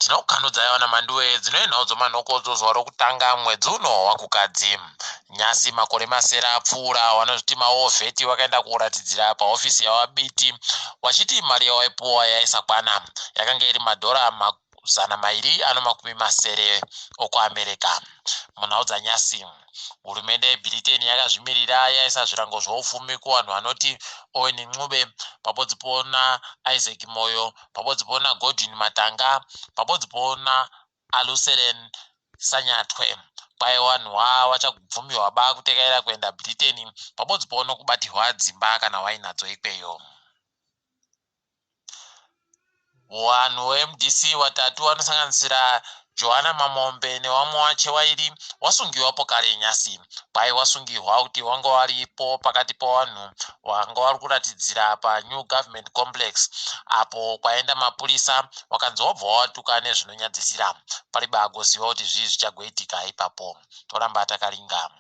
Tinokukanudzai vana Mhanduwe dzinove nhau dzomanhokodzo zuva rokutanga mwedzi uno waKukadzi. Nyasi makore masere apfuura vanozviti mawovheti vakaenda kuratidzira pahofisi yaVaBiti vachiti mari yavaipuwa yaisakwana yakanga iri madhora mazana mairi ano makumi masere okuAmerica. Munhau dzanyasi hurumende yeBritain yakazvimirira yaisa zvirango zvoupfumi kuvanhu vanoti Owen Ncube pabodzipo naIsaac Moyo pabodzipo naGodwin Matanga pabodzipo naAluselen Sanyatwe. Kwai vanhu vachabvumirwa ba kutekaira kuenda Britain pabodzipo nokubatirwa dzimba kana wainadzo ikweyo. Vanhu veMDC vatatu vanosanganisira Johanna Mamombe nevamwe vache vairi wasungiwapo kare nyasi. Kwai wasungirwa kuti wanga waripo pakati pevanhu vanga vari kuratidzira paNew Government Complex apo kwaenda mapurisa wakanzi wabva watuka nezvinonyadzisira. Paribe agoziva kuti zvii zvichagoitika ipapo. Toramba takaringa.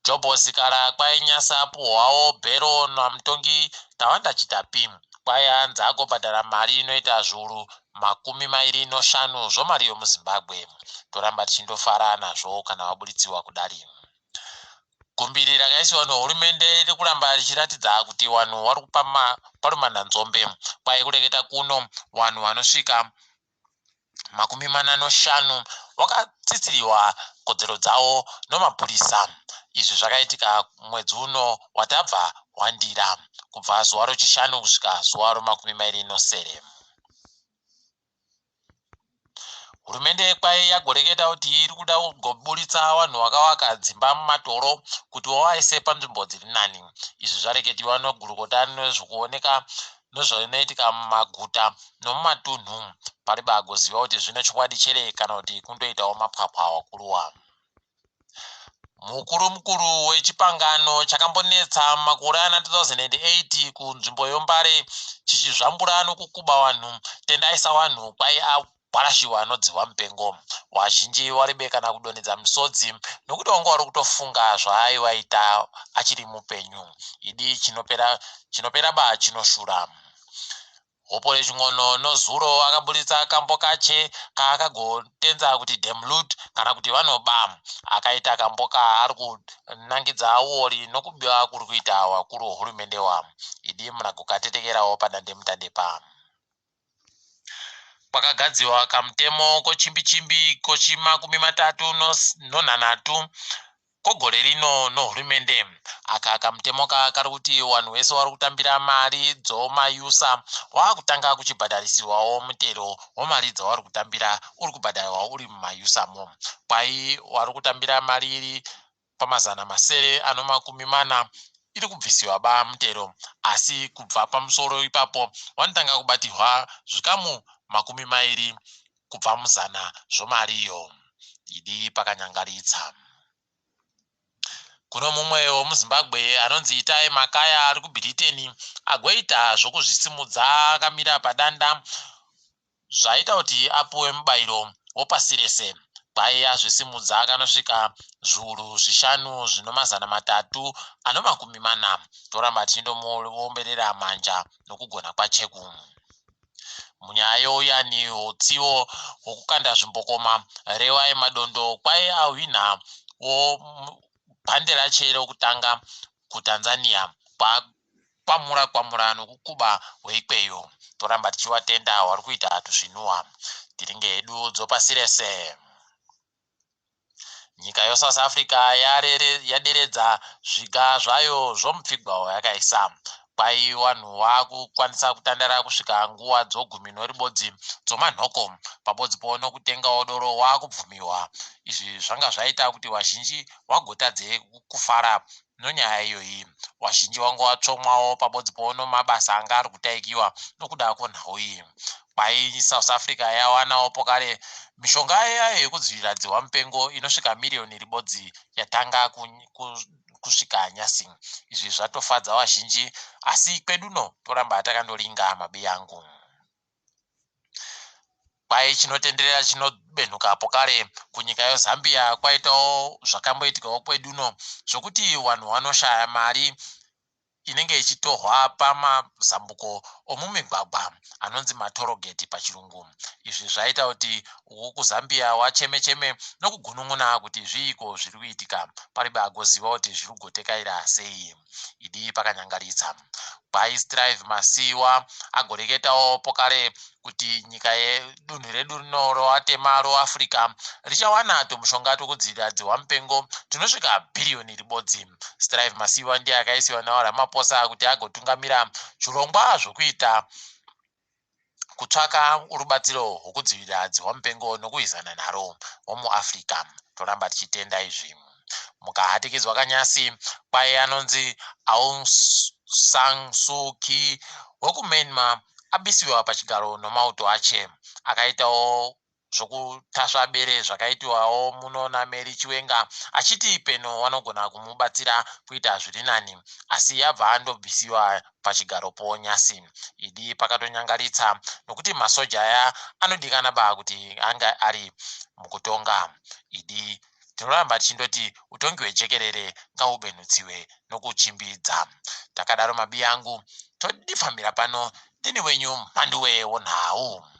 Jobho Sikala kwai Nyasa apuhwawo bhero namutongi Tawanda Chitapi kwai anzi agobhadhara mari inoita zviuru makumi mairi noshanu zvomari yomuZimbabwe. Toramba tichindofara nazvo kana vaburitsiwa kudari. Gumbiri rakaisiwa nehurumende riri kuramba richiratidza kuti vanhu vari kuparumananzombe. Kwai kureketa kuno vanhu vanosvika 45 vakatsitsiriwa kodzero dzavo nomapurisa. Izvi zvakaitika mwedzi uno watabva waNdira, kubva zuva roChishanu kusvika zuva romakumi mairi nosere. Hurumende kwai yagoreketa kuti iri kuda kugoburitsa vanhu vakavaka dzimba mumatoro kuti vavaise panzvimbo dziri nani. Izvi zvareketiwa nogurukota nezvekuoneka nezvinoitika mumaguta nomumatunhu. Paribe agoziva kuti zvine chokwadi chere kana kuti kundoitawo mapwapwa wakuruwa. Mukuru mukuru wechipangano chakambonetsa mumakore ana 2008 kunzvimbo yoMbare chichizvambura nokukuba vanhu, Tendai Sawanhu kwai agwarashiwa nodzihwa mupengo. Vazhinji varibe kana kudonhedza misodzi nokuti vanga vari kutofunga zvaaivaita achiri mupenyu. Idi chinopera chinopera ba chinoshura. Hopole Chin'ono nozuro akaburitsa kambo kache kaakagotenza kuti Demlut kana kuti vanoba. Akaita kambo kaari kunangidza uori nokubiwa kuri kuita vakuru hurumende wa. Idi munagokatetekerawo padandemutande pa. Kwakagadziwa kamutemo kochimbichimbi kochimakumi matatu nonhanhatu kogore rino nohurumende. Aka kamutemo ka kari kuti vanhu vese vari kutambira mari dzomayusa wakutanga kuchibhadharisiwawo mutero wemari dzavari kutambira uri kubhadharwa uri mumayusamo. Kwai vari kutambira mari iri pamazana masere ano makumi mana iri kubvisiwa ba mutero asi kubva pamusoro ipapo vanotanga kubatirwa zvikamu 20 kubva muzana zvomariyo. Idi pakanyangaritsa. Kuno mumwe wemuZimbabwe anonzi Itai Makaya ari kuBritain agoita zvokuzvisimudza akamira padanda zvaita kuti apuwe mubairo wopasi rese. Kwai azvisimudza akanosvika zviuru zvishanu zvino mazana matatu ano makumi mana. Toramba tichindomuomberera manja nokugona kwacheku. Munyaya youyani hutsiwo hwokukanda zvimbokoma, Rewai Madondo kwai ahwinha wo bhande rache rokutanga kuTanzania kwakwamura kwamura nokukuba hweikweyo. Toramba tichivatenda vari kuita tusvinuwa. Tiringe hedu dzopasi rese. Nyika yoSouth Africa yaderedza zviga zvayo zvomupfigwa wayakaisa. Kwai vanhu vakukwanisa kutandara kusvika nguva dzogumi noribodzi dzomanhoko pabodzipo nokutengawo doro wakubvumiwa. Izvi zvanga zvaita kuti vazhinji vagotadze kufara nonyaya iyoyi. Vazhinji vanga vatsvomwawo pabodzipo nomabasa anga ari kutaikiwa nokuda kwenhau iyi. Kwai South Africa yawanawo pokare mishonga yayo yekudzivirira dzihwa mupengo inosvika miriyoni ribodzi yatanga kusvika nyasi. Izvi zvatofadza vazhinji asi kweduno toramba takandoringa mabiyangu. Kwai chinotenderera chinobenhuka pokare kunyika yeZambia kwaitawo zvakamboitikawo kweduno zvokuti vanhu vanoshaya mari. inenge ichitohwa pamazambuko omumigwagwa anonzi matorogeti pachirungu. Izvi zvaita kuti wokuzambia wacheme cheme nokugunun'una kuti zviiko zviri kuitika paribe agoziva kuti zviri kugotekaira sei. Idi pakanyangaritsa. Kwai Strive Masiyiwa agoreketawo pokare kuti nyika yedunhu redu rino roatema roAfrica richawana tumushonga twekudzivirira dzihwamupengo tunosvika bhiriyoni ribodzi. Strive Masiyiwa ndiye akaisiwa naVaRamaphosa kuti agotungamira zvirongwa zvokuita kutsvaka rubatsiro rwokudzivirira dzihwamupengo nokurwisana naro womuAfrica. Toramba tichitenda izvi. Mukahatikidzwa kanyasi kwai anonzi Aung San Suu Kyi wekuMyanmar abisiwa pachigaro nomauto ache. Akaitawo zvokutasva bere zvakaitiwawo muno naMary Chiwenga achiti peno vanogona kumubatsira kuita zviri nani asi abva andobvisiwa pachigaropo nyasi. Idi pakatonyangaritsa nokuti masoja aya anodikana ba kuti ange ari mukutonga. Idi tinoramba tichindoti utongi hwejekerere ngahubenhutsiwe nokuchimbidza. Takadaro mabiya angu todifambira pano ndini wenyu Mhanduwe wonhau.